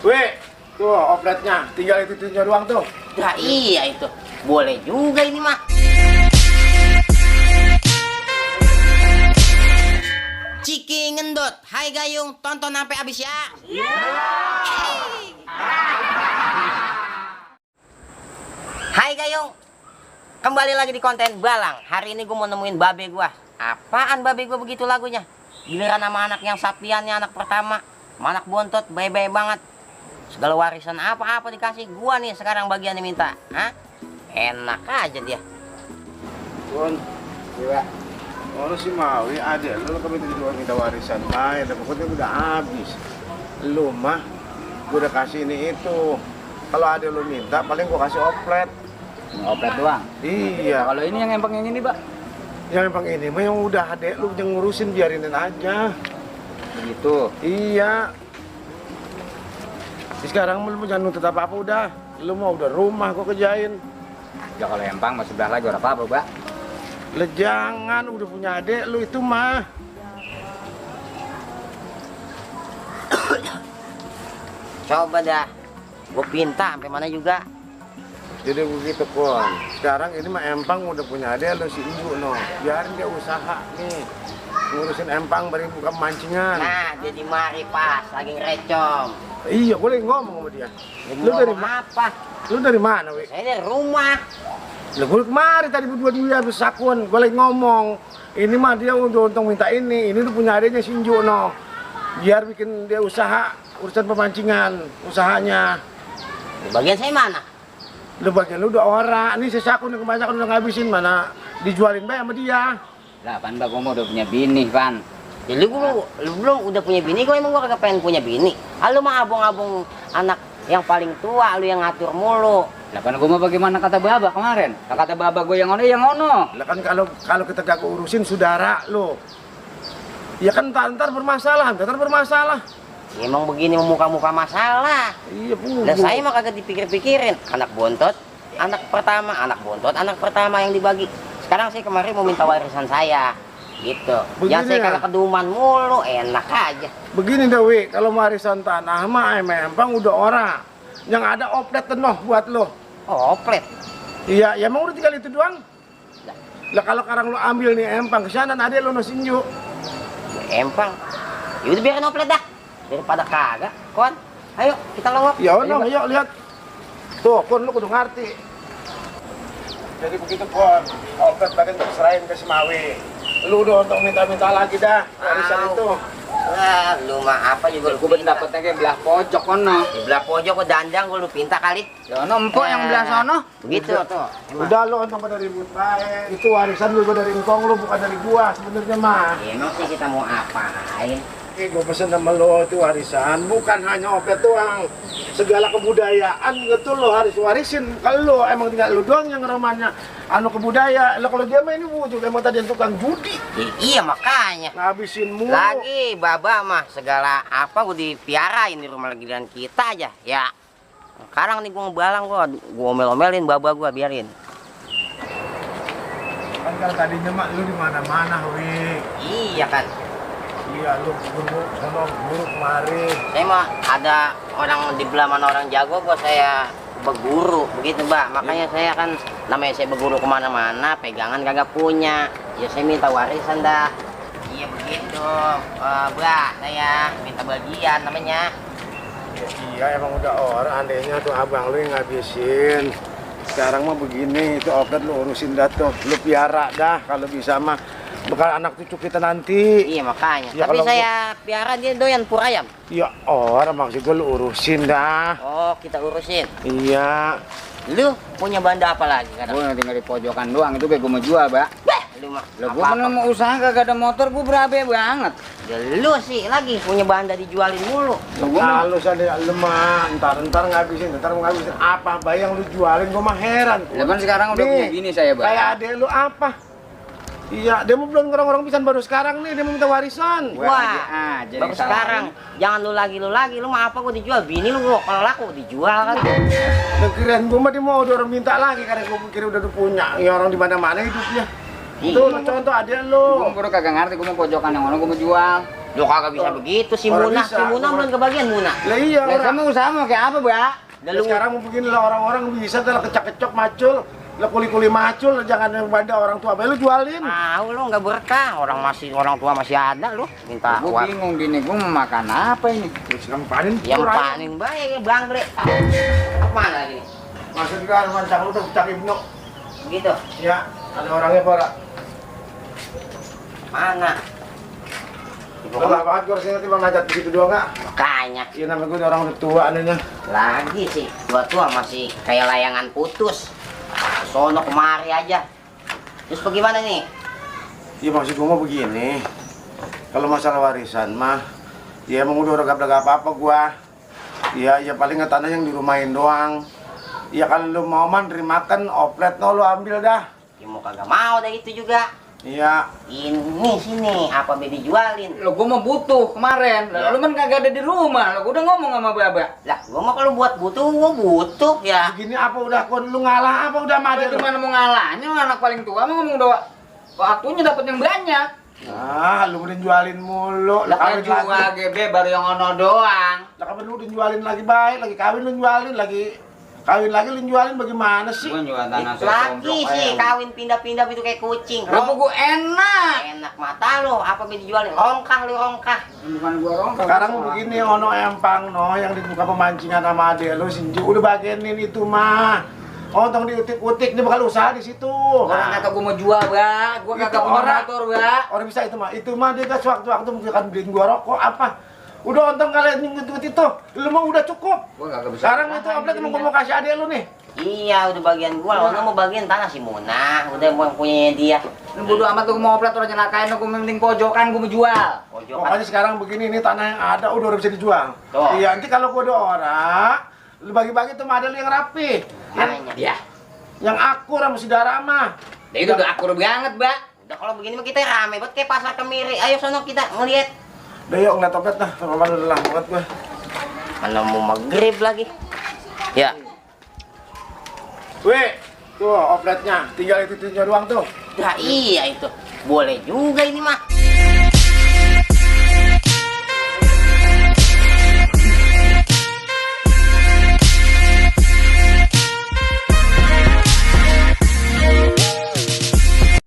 Weh, tuh opletnya, tinggal itu doang tuh. Nah iya itu, boleh juga ini mah. Ciki ngendot, hai Gayung, tonton sampai habis ya. Hai Gayung, kembali lagi di konten Balang. Hari ini gue mau nemuin babe gue. Apaan babe gue begitu lagunya? Giliran sama anak yang sapiannya anak pertama, sama anak bontot, bae-bae banget. Segala warisan apa-apa dikasih gua nih sekarang bagian diminta. Hah? Enak aja dia. Tuan, iya. Orang si Mawi ada, lu kami minta warisan, ada pokoknya udah habis. Lu mah, gua udah kasih ini itu. Kalau ada lu minta, paling gua kasih oplet. Oplet doang? Iya. Kalau ini yang empang yang ini, Pak? Yang empang ini mah yang udah adek lu yang ngurusin, biarinin aja. Begitu? Iya. Sekarang lu jangan nuntut apa-apa udah. Lu mau udah rumah gua kerjain. Ya kalau empang masih sebelah lagi orang apa, Pak? Lah jangan, udah punya adek lu itu mah. Coba dah. Gua pinta sampai mana juga. Jadi begitu Pon. Sekarang ini mah empang udah punya adek lu si Ibu no. Biarin dia usaha nih. Ngurusin empang bari buka mancingan. Nah, dia di mari pas lagi ngerecom. Iya, boleh ngomong sama dia. Lu dari apa? Lu dari mana, Wi? Saya dari rumah. Lah gue kemari tadi berdua dia habis sakun. Gue lagi ngomong. Ini mah dia udah untung minta ini. Ini tuh punya adeknya Sinju no. Biar bikin dia usaha urusan pemancingan, usahanya. Di bagian saya mana? Lu bagian lu udah ora. Ini si sakun yang kebanyakan udah ngabisin, mana dijualin bae sama dia. Lah, Pan, Pak, gua mau udah punya bini, Pan. Ya lu belum udah punya bini, kok emang gua kagak pengen punya bini. Lu mah abong-abong anak yang paling tua, lu yang ngatur mulu. Lah, Pan, gua mau bagaimana kata Baba kemarin? Lah, kata Baba gua yang ono. Lah kan kalau kita gak urusin saudara lu. Ya kan ntar bermasalah. Ya, emang begini muka-muka masalah. Iya, Bu. Lah saya mah kagak dipikir-pikirin. Anak bontot, anak pertama yang dibagi. Sekarang sih kemarin mau minta warisan saya. Gitu. Ya saya kagak keduman mulu, enak aja. Begini Dewi, kalau warisan tanah mah empang udah ora. Yang ada oplet tenoh buat lo. Oh, oplet. Iya, ya emang udah tinggal itu doang. Lah kalau sekarang lo ambil nih empang kesana ada lo nosinju. Empang. Ya udah biarin oplet dah. Daripada kagak, Kon. Ayo kita lowok. Ya udah, ayo lihat. Tuh, Kon lu kudu ngerti. Jadi begitu Kon, oplet bagian serahin ke Semawi. Lu udah untuk minta-minta lagi dah warisan itu. Wah, lu mah apa juga Gua ben dapetnya kayak belah pojok kono. Di belah pojok gua dandang gua lu pinta kali. Sono empuk yang belah sono. Begitu tuh. Udah lu untung pada ribut baik. Itu warisan lu dari engkong lu bukan dari gua sebenarnya mah. Ya, emang sih kita mau apain? Gue pesen sama lo itu warisan, bukan hanya oplet doang. Segala kebudayaan gitu lo harus warisin. Kalau lo emang tinggal lo doang yang ngeromanya anu kebudayaan. Lo kalau dia mah ini wujud emang tadi yang tukang judi. Iya makanya. Ngabisin mulu. Lagi baba mah segala apa gua dipiarain di rumah giliran kita aja. Ya. Sekarang nih gua ngebalang gua omel-omelin baba gua biarin. Kan kalau tadinya mak lu di mana-mana, Wi. Iya kan. Iya, lu buruk kemari. Saya mah ada orang di belah mana orang jago gua saya berguru begitu Mbak. Makanya saya kan namanya saya berguru kemana-mana pegangan kagak punya. Ya saya minta warisan dah. Iya begitu. Mbak saya minta bagian namanya. Iya, emang udah orang andainya tuh abang lu yang ngabisin. Sekarang mah begini, itu oplet lu urusin dah tuh. Lu piara dah kalau bisa mah. Bekal anak cucu kita nanti. Iya makanya. Ya, Tapi saya piara dia doyan pur ayam. Ya orang maksud gue lu urusin dah. Oh kita urusin. Iya. Lu punya banda apa lagi kadang? Gua tinggal di pojokan doang itu kayak gua mau jual, Pak. Lu mah. Lah, gua kan mau usaha kagak ada motor, gua berabe banget. Ya, lu sih lagi punya banda dijualin mulu. Kalau saya lemah, ntar ngabisin, ntar mau ngabisin apa? Bayang lu jualin, gua mah heran. Lah, kan sekarang udah punya bini saya, Pak. Kayak adek lu apa? Iya, dia mau belum orang-orang pisan baru sekarang nih dia mau minta warisan. Wah, jadi baru sekarang. Jangan lu lagi, lu mah apa gua dijual? Bini lu gua kalau laku dijual kan. Kirain gua mah dia mau udah orang minta lagi karena gua pikir udah punya. Ya orang di mana-mana hidupnya. Itu contoh adek lu. Gua baru kagak ngerti, gua mau pojokan yang mana gua mau jual. Lu kagak bisa begitu si Orang Munah, bisa, si Munah orang- belum kebagian Munah. Lah iya Lah orang. kamu usaha mau kayak apa, Mbak? Dah Lah lu sekarang mau begini lah orang-orang bisa dah kecak-kecok macul, lah kuli-kuli macul, jangan yang pada orang tua bae lu jualin. tahu lu nggak berkah, orang tua masih ada lu minta Gue uang. bingung gini, gue mau makan apa ini? Lu sekarang panin Yang kurang. paling baik Bang Bre. Mana lagi nih? Maksud gua mancang lu tuh cak Ibnu. Begitu. Ya, ada orangnya Pak. Mana? Lelah banget gua rasanya tiba ngajak begitu doang enggak? Makanya Iya namanya gua udah orang udah tua anehnya. lagi sih tua masih kayak layangan putus. Sono kemari aja. Terus bagaimana nih? Iya maksud gua mau begini. Kalau masalah warisan mah, ya emang udah gak apa-apa gua. Iya, ya paling tanah yang dirumahin doang. Ya kalau lu mau man makan oplet no lu ambil dah. Ya mau kagak mau dah itu juga. Iya. Ini sini apa be dijualin? Lo gue mau butuh kemarin, Ya. lu kan kagak ada di rumah, lo gue udah ngomong sama Baba. Lah, gua mah kalau buat butuh, gua butuh ya. Begini apa udah kon lu ngalah apa udah mati Apa lu? gimana mau ngalahnya, lu anak paling tua mau ngomong doa. Waktunya dapat yang banyak. Ah, lu udah jualin mulu. Lah Kawin kan juga GB baru yang ono doang. Lah kapan lu udah jualin lagi baik, lagi kawin lu jualin lagi. Kawin lagi lu jualin bagaimana sih? Gue jual tanah Itu lagi sekomplok sih aja. kawin pindah-pindah itu kayak kucing. Kenapa gue enak? Enak mata lo, apa be dijualin? Rongkah lu rongkah. Bukan gue rong. Sekarang begini ono empang no yang dibuka pemancingan sama adek lu Sinju udah bagianin itu mah. Ontong diutik-utik dia bakal usaha di situ. Orang kata gue mau jual, Ba. Gue Itu kagak punya orang. motor, Ba. Orang bisa itu mah. Itu mah dia kan sewaktu-waktu mungkin akan beliin gua rokok apa. Udah ontong kalian nyenggut itu. Lu mau udah cukup. Gue kagak bisa. Sekarang itu update emang gua mau kasih adek lu nih. Iya, udah bagian gua. Lo mau bagian tanah si Munah, udah mau punya dia. Lu bodo amat tuh mau oplet orang nyelakain, gue penting pojokan gue mau jual. Pojokan. Pokoknya sekarang begini ini tanah yang ada udah bisa dijual. Tuh. Iya, nanti kalau gua ada orang, lu bagi-bagi tuh mah ada lu yang rapi. Makanya. Ya. Yang akur sama si Dara mah. Itu udah akur banget, Ba. Udah kalau begini mah kita rame banget kayak pasar Kemiri. Ayo sono kita ngeliat. Udah yuk ngeliat oplet dah, sama mana udah lama banget gua. Mana mau maghrib lagi. Ya. Weh, tuh opletnya, tinggal itu doang tuh. Ya iya itu. Boleh juga ini mah.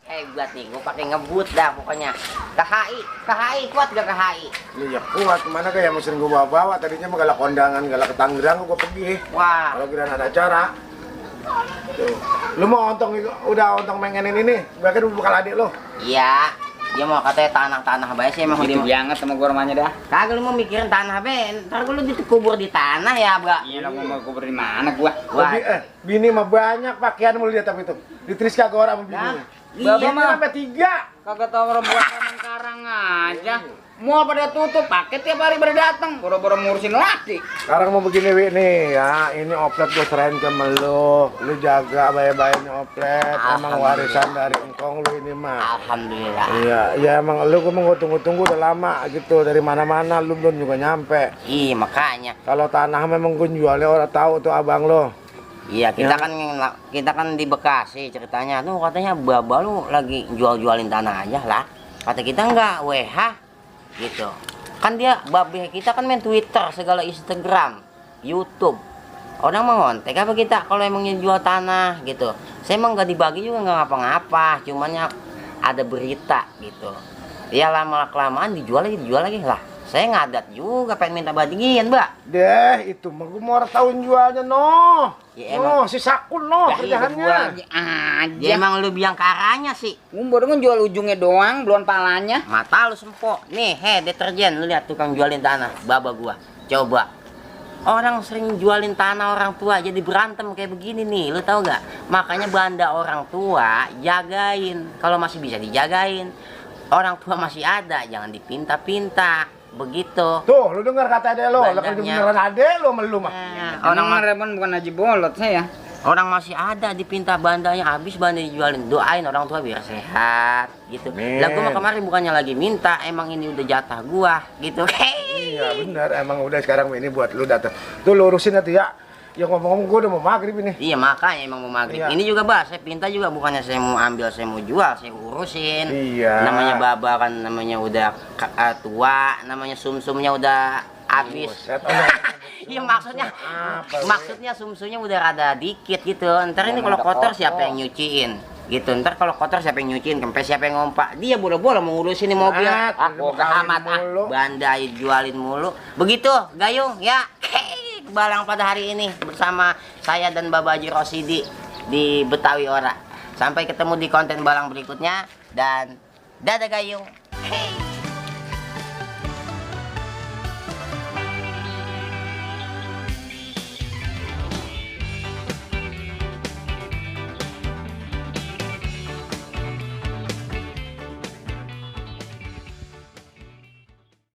Hebat nih, gue pakai ngebut dah pokoknya. KHI kuat gak KHI? Iya kuat, kemana kayak mesin gua bawa tadinya mah galak kondangan, galak ke Tangerang gua pergi. Wah, Kalau kira ada acara. Tuh. Lu mau ontong udah ontong mengenin ini, bahkan lu bakal adik lo. iya. Dia mau katanya tanah baik sih emang Gitu dia. banget sama gue rumahnya dah. Kagak lu mau mikirin tanah be, ntar lu dikubur di tanah ya, Bra. Iya, lo mau kubur di mana gua? Wah, Bini mah banyak pakaian mau lihat tapi itu. Ditris kagak orang sama bininya. Iya, Bini mah. sampai 3. Kagak tahu orang buat taman karang aja. Mall pada tutup, paket tiap hari pada datang. Boro-boro ngurusin laki. Sekarang mau begini Wi nih ya, ini oplet gua serahin ke lu. Lu jaga baik-baiknya oplet, emang warisan dari engkong lu ini mah. alhamdulillah. Iya, ya emang lu gua mau tunggu-tunggu udah lama gitu dari mana-mana lu belum juga nyampe. Iya, makanya. Kalau tanah memang gue jualnya orang tahu tuh abang lo. Iya, kita kan di Bekasi ceritanya. Tuh katanya Baba lu lagi jual-jualin tanah aja lah. Kata kita enggak, WH gitu. Kan dia babe kita kan main Twitter, segala Instagram, YouTube. Orang mau ngontek apa kita kalau emang jual tanah gitu. Saya emang nggak dibagi juga nggak ngapa-ngapa, cuman ya ada berita gitu. Ya lama kelamaan dijual lagi lah. Saya ngadat juga pengen minta bagian, Mbak. Deh, itu mah gue mau orang tahun jualnya no. Ya, emang. No, si Sakun no Dah, kerjaannya. lagi aja. Ya emang lu biang karanya sih. Baru kan jual ujungnya doang, belum palanya. Mata lu sempok. Nih, deterjen. Lu lihat tukang jualin tanah. Baba gua. Coba. Orang sering jualin tanah orang tua jadi berantem kayak begini nih. Lu tahu gak? Makanya banda orang tua jagain. Kalau masih bisa dijagain. Orang tua masih ada. Jangan dipinta-pinta. Begitu. Tuh, lu dengar kata adek lo, lah Bandarnya. beneran adek lo sama lu mah. Orang mah Remon bukan Haji Bolot saya. Orang masih ada dipinta bandanya habis banda dijualin. Doain orang tua biar sehat gitu. Amin. Lah gua mah kemarin bukannya lagi minta, emang ini udah jatah gua gitu. Iya benar, emang udah sekarang ini buat lu datang. Tuh lurusin itu ya. Ya ngomong-ngomong gue udah mau maghrib ini. Iya makanya emang mau maghrib. Iya. Ini juga bah, saya pinta juga bukannya saya mau ambil, saya mau jual, saya urusin. Iya. Namanya baba kan namanya udah tua, namanya sumsumnya udah habis. Buset, Iya maksudnya, Apa, maksudnya sumsumnya udah rada dikit gitu. Ntar ini kalau kotor siapa yang nyuciin? Gitu. Ntar kalau kotor siapa yang nyuciin? Kempes siapa yang ngompak? Dia bola-bola mau ngurusin nih mobil. Boga amat mulu. bandai jualin mulu. Begitu, Gayung ya. Balang pada hari ini bersama saya dan Baba Haji Rosidi di Betawi Ora. Sampai ketemu di konten balang berikutnya dan dadah Gayung.